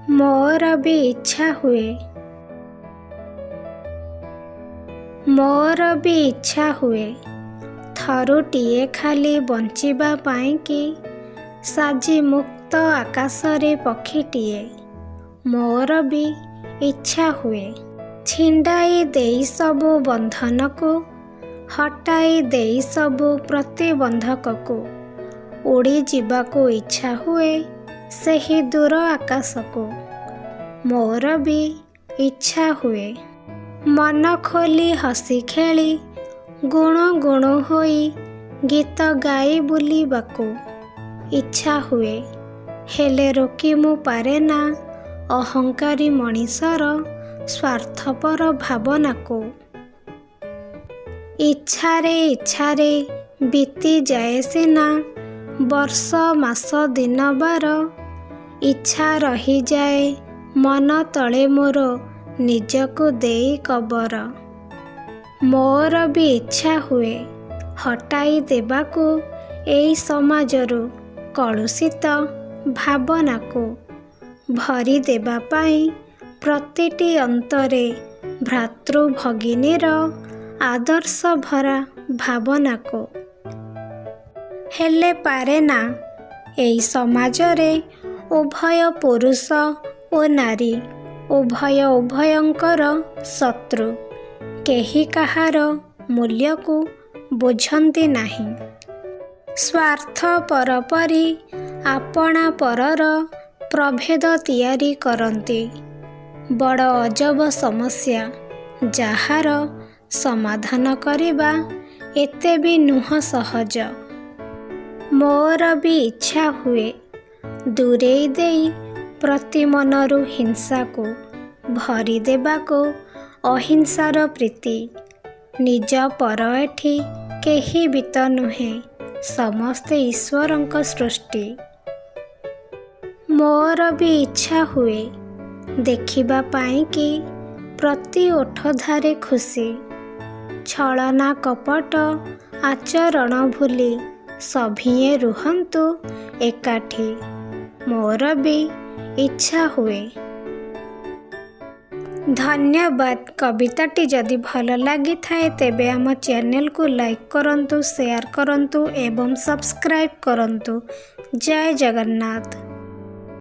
ମୋର ବି ଇଚ୍ଛା ହୁଏ। ମୋର ବି ଇଚ୍ଛା ହୁଏ ଥରୁଟିଏ ଖାଲି ବଞ୍ଚିବା ପାଇଁକି ସାଜି ମୁକ୍ତ ଆକାଶରେ ପକ୍ଷୀଟିଏ। ମୋର ବି ଇଚ୍ଛା ହୁଏ ଛିଣ୍ଡାଇ ଦେଇ ସବୁ ବନ୍ଧନକୁ, ହଟାଇ ଦେଇ ସବୁ ପ୍ରତିବନ୍ଧକକୁ, ଉଡ଼ିଯିବାକୁ ଇଚ୍ଛା ହୁଏ ସେହି ଦୂର ଆକାଶକୁ। ମୋର ବି ଇଚ୍ଛା ହୁଏ ମନ ଖୋଲି ହସି ଖେଳି ଗୁଣୁ ଗୁଣୁ ହୋଇ ଗୀତ ଗାଇ ବୁଲିବାକୁ ଇଚ୍ଛା ହୁଏ। ହେଲେ ରୋକି ମୁଁ ପାରେନା ଅହଙ୍କାରୀ ମଣିଷର ସ୍ୱାର୍ଥପର ଭାବନାକୁ। ଇଚ୍ଛାରେ ଇଚ୍ଛାରେ ବିତିଯାଏ ସିନା ବର୍ଷ ମାସ ଦିନ ବାର, ଇଚ୍ଛା ରହିଯାଏ ମନ ତଳେ ମୋର ନିଜକୁ ଦେଇ କବର। ମୋର ବି ଇଚ୍ଛା ହୁଏ ହଟାଇ ଦେବାକୁ ଏଇ ସମାଜରୁ କଳୁଷିତ ଭାବନାକୁ, ଭରି ଦେବା ପାଇଁ ପ୍ରତିଟି ଅନ୍ତରେ ଭ୍ରାତୃଭଗିନୀର ଆଦର୍ଶ ଭରା ଭାବନାକୁ। ହେଲେ ପାରେନା। ଏଇ ସମାଜରେ ଉଭୟ ପୁରୁଷ ଓ ନାରୀ ଉଭୟ ଉଭୟଙ୍କର ଶତ୍ରୁ। କେହି କାହାର ମୂଲ୍ୟକୁ ବୁଝନ୍ତି ନାହିଁ। ସ୍ୱାର୍ଥପର ପରି ଆପଣା ପରର ପ୍ରଭେଦ ତିଆରି କରନ୍ତି। ବଡ଼ ଅଜବ ସମସ୍ୟା, ଯାହାର ସମାଧାନ କରିବା ଏତେ ବି ନୁହଁ ସହଜ। ମୋର ବି ଇଚ୍ଛା ହୁଏ ଦୂରେଇ ଦେଇ ପ୍ରତି ମନରୁ ହିଂସାକୁ, ଭରି ଦେବାକୁ ଅହିଂସାର ପ୍ରୀତି। ନିଜ ପର ଏଠି କେହି ବି ତ ନୁହେଁ, ସମସ୍ତେ ଈଶ୍ୱରଙ୍କ ସୃଷ୍ଟି। ମୋର ବି ଇଚ୍ଛା ହୁଏ ଦେଖିବା ପାଇଁକି ପ୍ରତି ଓଠଧାରେ ଖୁସି। ଛଳନା କପଟ ଆଚରଣ ଭୁଲି ସଭିଏଁ ରୁହନ୍ତୁ ଏକାଠି। ମୋର ବି ଇଚ୍ଛା ହୁଏ। ଧନ୍ୟବାଦ। କବିତାଟି ଯଦି ଭଲ ଲାଗିଥାଏ, ତେବେ ଆମ ଚ୍ୟାନେଲକୁ ଲାଇକ୍ କରନ୍ତୁ, ସେୟାର କରନ୍ତୁ ଏବଂ ସବସ୍କ୍ରାଇବ୍ କରନ୍ତୁ। ଜୟ ଜଗନ୍ନାଥ।